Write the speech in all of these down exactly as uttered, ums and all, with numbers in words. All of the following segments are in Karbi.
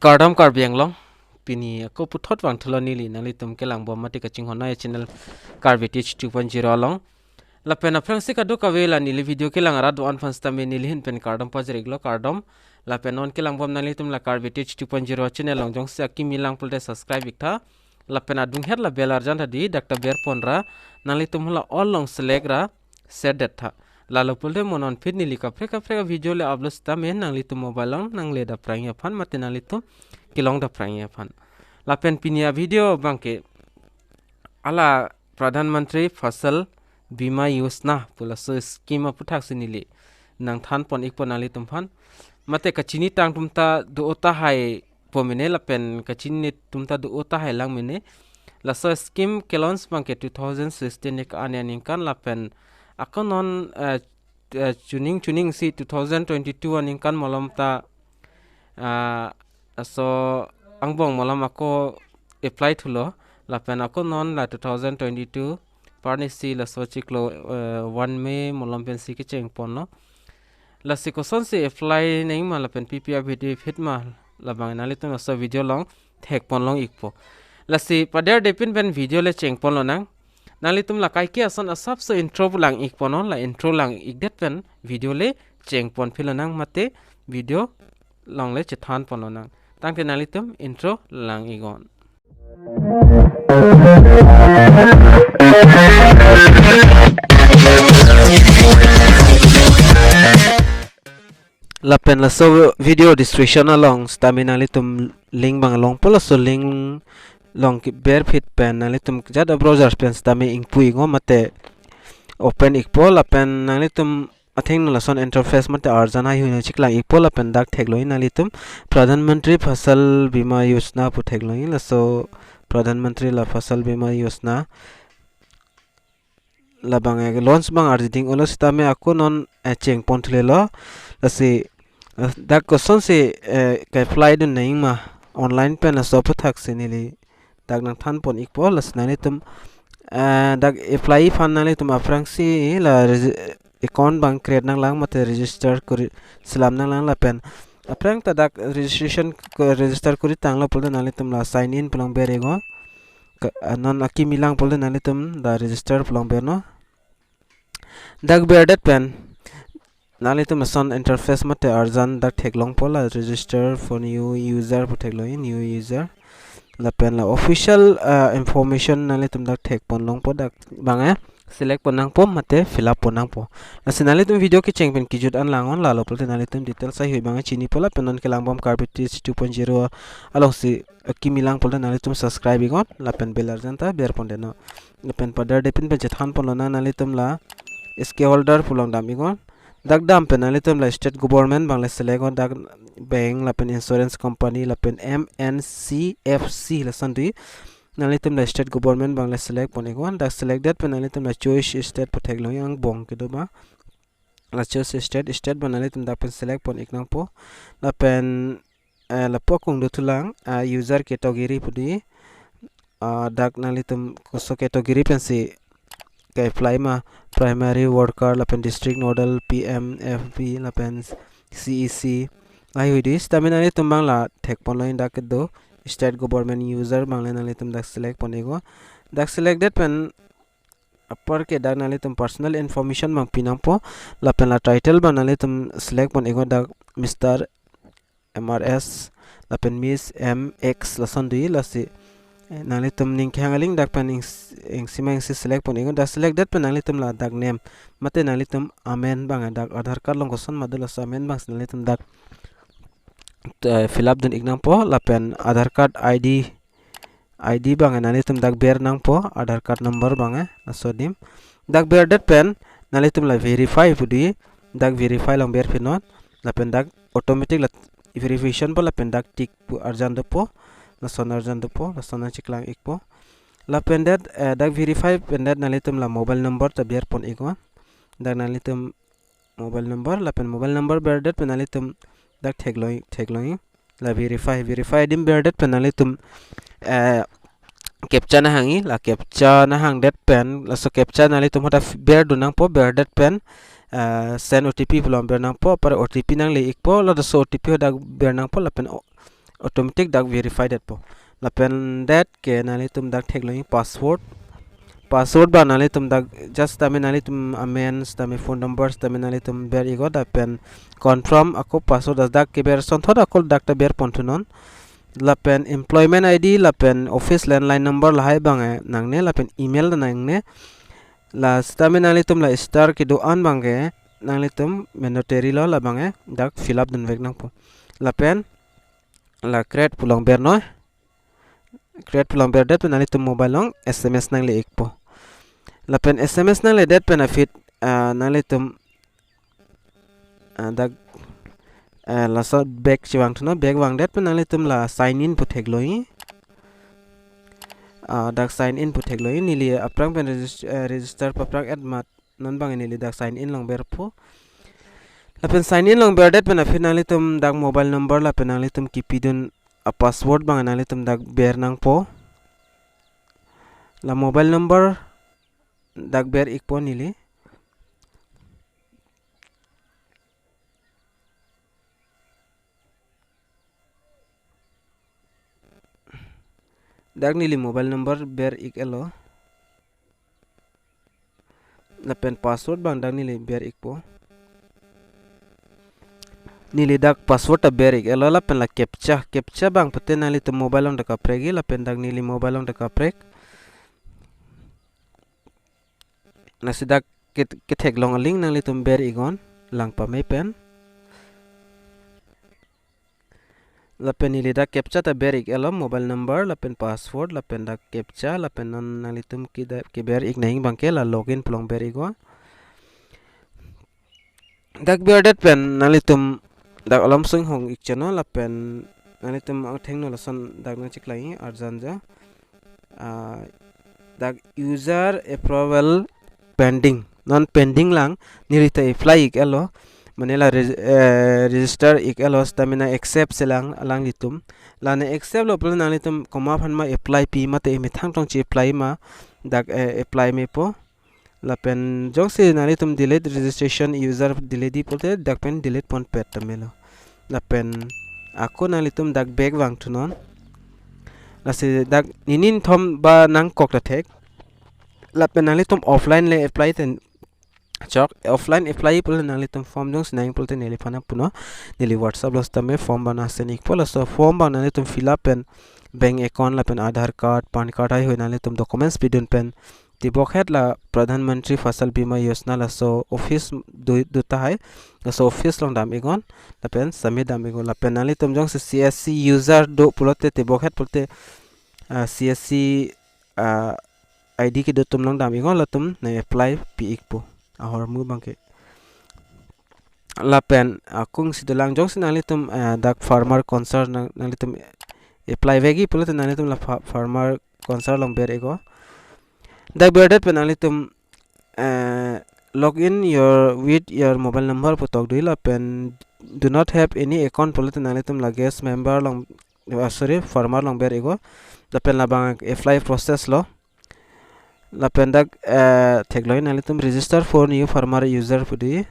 Kardom Karbi Anglong, pini ako puthot vangthulo neli nanglitum kelangbom mate kachinghon ai channel Karbi Teach two point zero along. Lapen aphrangsi kadokave la neli video kelang arat do-an aphan sitame neli ahin pen kardom pajir-iklo, kardom. Lapen non kelangbom nanglitum la Karbi Teach two point zero channel along jongsi akimi lang pulote subscribe iktha. Lapen adunghet la bell arjan ta dei, dak ta berponra, nanglitum hala all along select ra share det tha. Lalo pulote mo non aphi neli kaprek kaprek video le upload sitame nanglitum mobile along nangle dapprang aphan mate nanglitum kelong dapprang aphan. Lapen pini a video abangke hala Pradhan Mantri Fasal Bima Yojana pu laso scheme aphuthaksi neli nangthanpon-ikpo nanglitum aphan. Mate kachinitang atum ta do-o tahai po mene lapen kachininetum ta do-o tahai lang mene. Laso scheme ke-launch abangke two thousand sixteen ni ka-an aningkan lapen ako non, eh, eh, chuning chuning si two thousand twenty-two aningkan malom ta, ah, laso angbong malom ako apply thulo lapen ako non la two thousand twenty-two parni si laso chiklo, eh, one May malom pensi kechengponlo. Lasi kosonsi apply nangma lapen P P R B D fit ma labang nanglitum laso video along thekponlong-ikpo. Lasi paderdepin pen video le chengponlonang. Nanglitum la kaike ason asapso intro lang-ikpo non, la intro lang-ikdet pen video le chengponphi lonang mate video along le chethanponlonang. Tangte nanglitum intro lang-iknon. Lapen laso video description along sitame nanglitum link abang longpo, laso link along keberphit pen nanglitum jat a-browser pen sitame ingpu-iknon mate open-ikpo lapen nanglitum athengno lason interface mate arjan haihui nangcheklang-ikpo lapen dak theklong-ik nanglitum Pradhan Mantri Fasal Bima Yojana pu theklong-ik, laso Pradhan Mantri la Fasal Bima Yojana labang, eh, launch abang arjiding-olo sitame ako non, eh, chengponthulelo. Lasi, eh, dak kosonsi, eh, ke-apply dun nangma online pen laso aphuthaksi neli dak nangthanpon-ikpo. Lasi nanglitum, eh, dak apply aphan nanglitum aphrangsi la regi-, account abang create nanglang mate register kuri selam nanglang lapen aphrang ta dak registration ko-, register kuri tanglo pulote nanglitum la sign in pu along ber-iknon. Ka-, ah, non akimi lang pulote nanglitum la register pu along bernon. Dak berdet pen nanglitum ason interface mate arjan dak theklongpo, la register for new user pu theklong-ik, new user. Lapen la official, ah, information nanglitum dak thekponlongpo, dak abang, eh, select ponnangpo mate fill up ponnangpo. Lasi nanglitum video kecheng pen kejut an langnon, lalo pulote nanglitum details haihui abang chinipo lapen non kelangbom Karbi Teach two point zero alongsi akimi lang pulote nanglitum subscribe-iknon lapen bell arjan ta berpondetnon. Lapen paderdepin pen chethanponlonang, nanglitum la S K holder pu along dam-iknon. Dak dam pen nanglitum la state government abang le select-iknon, dak bank lapen insurance company lapen M N C F C lason dei. Nanglitum la state government abang le select pon-iknon, dak select det pen nanglitum la choose state pu theklong-ik, angbong kedo abang. La choose state, state abang nanglitum dak pen select pon-ik nangpo. Lapen, eh, lapu akung dothulang, ah, user category pu dei. Ah, dak nanglitum koso category pensi ke-apply ma, primary worker lapen district nodal, P M F B lapen C E C. Haihui dei, sitame nanglitum abang la thekponlong-ik, dak kedo state government user abang le nanglitum dak select pon-iknon. Dak select det pen apar ke dak nanglitum personal information abang pinangpo, lapen la title abang nanglitum select pon-iknon, dak Mister M R S lapen Miss M X lason dei. Lasi, eh, nanglitum ning kehang aling dak pen ings-, ingsi ma ingsi select pon-iknon, dak select det pen nanglitum la dak name mate nanglitum amen abang, eh, dak Aadhaar card along koson ma do laso amen abangsi nanglitum dak, eh, fill up dun-ik nangpo lapen Aadhaar card I D, I D abang nanglitum dak ber nangpo, Aadhaar card number abang, eh, laso adim. Dak berdet pen nanglitum la verify pu dei, dak verify along berphinon, lapen dak automatic la verification po lapen dak tick pu arjan dopo, lason arjan dopo, lason nangcheklang-ikpo. Lapen det, eh, dak verify pen det nanglitum la mobile number ta berpon-iknon. Dak nanglitum mobile number, lapen mobile number berdet pen nanglitum dak theklong-, theklong-ik. La verify, verify adim berdet pen nanglitum, eh, captcha nanghang-ik, la captcha nanghangdet pen, laso captcha nanglitum hadak f-, berdun nangpo, berdet pen, eh, send O T P pu along ber nangpo, apar O T P nangle-ikpo, laso O T P hadak ber nangpo, lapen o-, automatic dak verify detpo. Lapen det ke nanglitum dak theklongji password. Password abang nanglitum dak just tame nanglitum amen tame phone number tame nanglitum ber iknon lapen confirm ako password dak keber sonthot ako dak ta berpon thunon. Lapen employment I D lapen office landline number lahai abang nangne lapen email nangne. La sitame nanglitum la star kedo-an abangke nanglitum mandatory lo, labangke dak fill up dunvek nangpo. Lapen la create pu along bernon. Create pu along berdet pen nanglitum mobile along S M S nangle ikpo. Lapen S M S nangledet pen aphi, ah, nanglitum, ah, dak, ah, laso back chevang thunon, back vangdet pen nanglitum la sign in pu theklongji. Ah, dak sign in pu theklongji, neli aphrang pen regis-, eh, register paphrang et mat non abang neli dak sign in along berpo. Lapen sign in along berdet pen aphi nanglitum dak mobile number lapen nanglitum kipidun a password abang nanglitum dak ber nangpo. La mobile number dak ber ikpo neli. Dak neli mobile number ber ik-etlo. Lapen password abang dak neli ber ikpo. Neli dak password ta ber ik-etlo lapen la captcha, captcha abang pute nanglitum mobile along ta kaprekji lapen dak neli mobile along ta kaprek. Lasi dak ke, ketheklong a-link nanglitum ber iknon lang pame pen. Lapen neli dak captcha ta ber ik-etlo, mobile number lapen password lapen dak captcha lapen non nanglitum kida, keber ik nangji abangke la login pu along ber iknon. Dak berdet pen nanglitum dak alam sung hong ik channel lapen nanglitum angthengno lason dak nangcheklang arjan ja. Ah, dak user approval pending. Non pending lang, neli ta apply ik-etlo. Mane la reg-, eh, register ik-etlo sitame nang accept si lang alanglitum. La nang accept lo pulote nanglitum komat aphan ma apply pi mate emethang tong che-apply ma dak, eh, apply mepo. Lapen jongsi nanglitum delete registration user delete di pulote dak pen delete ponpet ta melo. Lapen ako nanglitum dak back vang thunon. Lasi dak ninin thom ba nangkok ta thek. Lapen nanglitum offline le apply ten chok, offline apply pulote nanglitum form jongsi nangji pulote neliphan nangpunon. Neli WhatsApp along sitame form abang nang send ikpo, laso form abang nanglitum fill up pen bank account lapen Aadhaar card, PAN card haihui nanglitum documents pidun pen tibokhet la Pradhan Mantri Fasal Bima Yojana laso office do, do tahai, laso office along dam iknon lapen submit dam iknon. Lapen nanglitum jongsi C S C user do pulote tibokhet pulote, ah, C S C, ah, I D kedo atum along dam iknon, latum nang apply pi ikpo ahormu abangke. Lapen akung si dolang jongsi nanglitum, ah, dak farmer concern nang, nanglitum apply vekji pulote nanglitum la fa-, farmer concern along ber iknon. Dak berdet pen nanglitum, eh, log in your, with your mobile number pu tok doji lapen do not have any account pulote nanglitum la guest member along, ah, sorry, farmer along ber iknon. Lapen labang apply process lo. Lapen dak, eh, theklongji nanglitum register for new farmer user pu doji.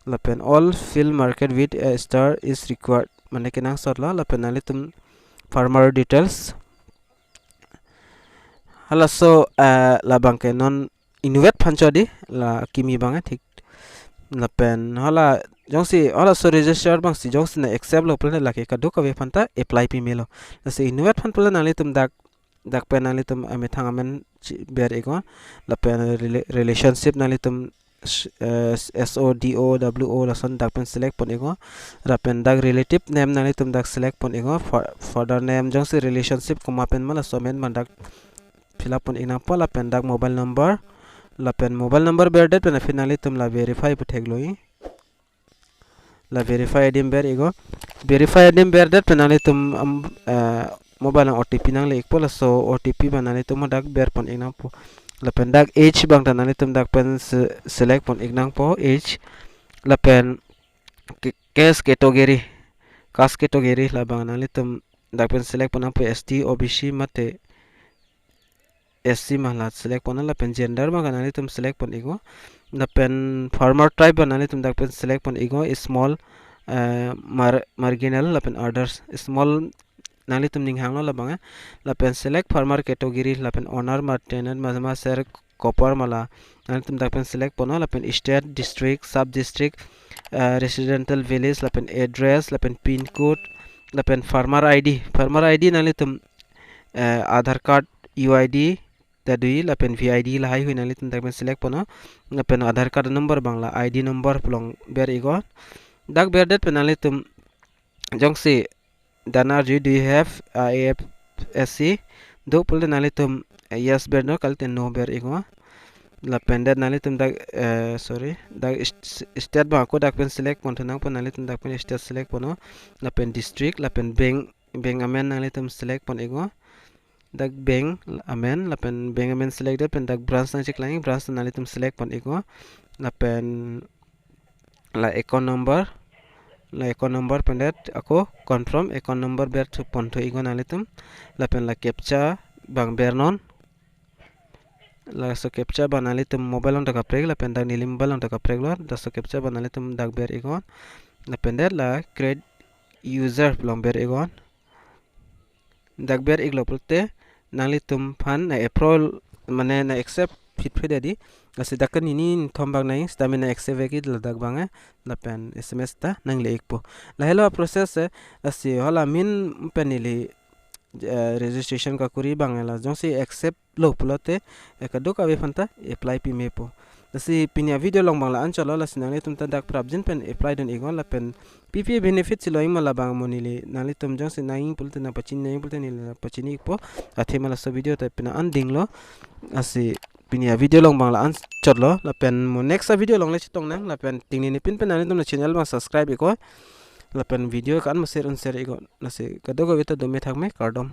Lapen all field marked with a star is required. Mane kenangsot lo, lapen nanglitum farmer details. Halaso, eh, labangke non inutvet aphan cho di, la kimi abang, eh, thik. Lapen hala jongsi, halaso register abangsi jongsi nang accept lo pulote lake kadokave aphan ta apply pi melo. Lasi inutvet aphan pulote nanglitum dak, dak pen nanglitum amethang amen chi-, ber iknon. Lapen rela-, relationship nanglitum s-, eh, S O D O W O lason dak pen select pon iknon. Lapen dak relative name nanglitum dak select pon iknon. Fa-, father name jongsi relationship komat pen ma laso amen abang dak fill up pon ik nangpo lapen dak mobile number. Lapen mobile number berdet pen aphi nanglitum la verify pu theklongji. La verify adim ber iknon. Verify adim berdet pen nanglitum, um, eh, mobile along O T P nangle ikpo, laso O T P abang nanglitum dak ber pon ik nangpo. Lapen dak age abang ta nanglitum dak pen se-, select pon ik nangpo age. Lapen ke-, caste category, caste category labang nanglitum dak pen select pon nangpo, S T, O B C mate S C ma, la select pon, lapen gender abang nanglitum select pon iknon. Lapen farmer tribe abang nanglitum dak pen select pon iknon, small, eh, mar-, marginal lapen others. Small nanglitum ning hanglo labang, eh. Lapen select farmer category, lapen owner ma tenant ma, ma share keeper ma la. Nanglitum dak pen select ponlo, lapen state, district, sub district, eh, residential village, lapen address, lapen pin code, lapen farmer I D. Farmer I D nanglitum, eh, Aadhaar card U I D ta do-i, lapen V I D lahaihui nanglitum dak pen select ponlo. Lapen Aadhaar card number abang la I D number pu along ber iknon. Dak berdet pen nanglitum jongsi dana arju, "Do you have I F S C?" Do pulote nanglitum, eh, yes bernon, kalite no ber iknon. Lapen det nanglitum dak, eh, sorry, dak s-, s-, state abang ako dak pen select ponthu nangpo, nanglitum dak pen state select ponlo. Lapen district, lapen bank, bank amen nanglitum select pon iknon. Dak bank amen, lapen bank amen select det pen dak branch nangcheklang, branch nanglitum select pon iknon. Lapen la account number, la account number pen det ako confirm account number berthu ponthu iknon nanglitum. Lapen la captcha abang bernon. Laso captcha abang nanglitum mobile along ta kaprek, lapen dak neli mobile along ta kapreklo. Laso captcha abang nanglitum dak ber iknon. Lapen det la create user pu along ber iknon. Dak ber iklo pulote nanglitum aphan na approve, mane na accept phit phit adi. Lasi dak ke nini nithom bak nangji, sitame na accept vek-i ladak abang, eh. Lapen S M S ta nangle ikpo. Lahelo a-process, eh, lasi hala min pen neli, eh, registration kakuri abang, eh, la jongsi accept lo pulote, eh, kadokave aphan ta apply pimepo. Lasi pini a-video along abang la-an chotlo, lasi nanglitum ta dak prapjin pen apply dun iknon, lapen P P A benefit si lo-ik ma labang mo neli, nanglitum jongsi nangji pulote, nangpachini nangji pulote neli pachini ikpo. Athema laso video ta pini an dinglo. Lasi pini a-video along abang la-an chotlo, lapen mo next a-video along le chetong nang, lapen tingni ni pin pen nanglitum la channel abang subscribe iknon. Lapen video ke-an mo share un share iknon. Lasi kadokave ta dome thakme, kardom.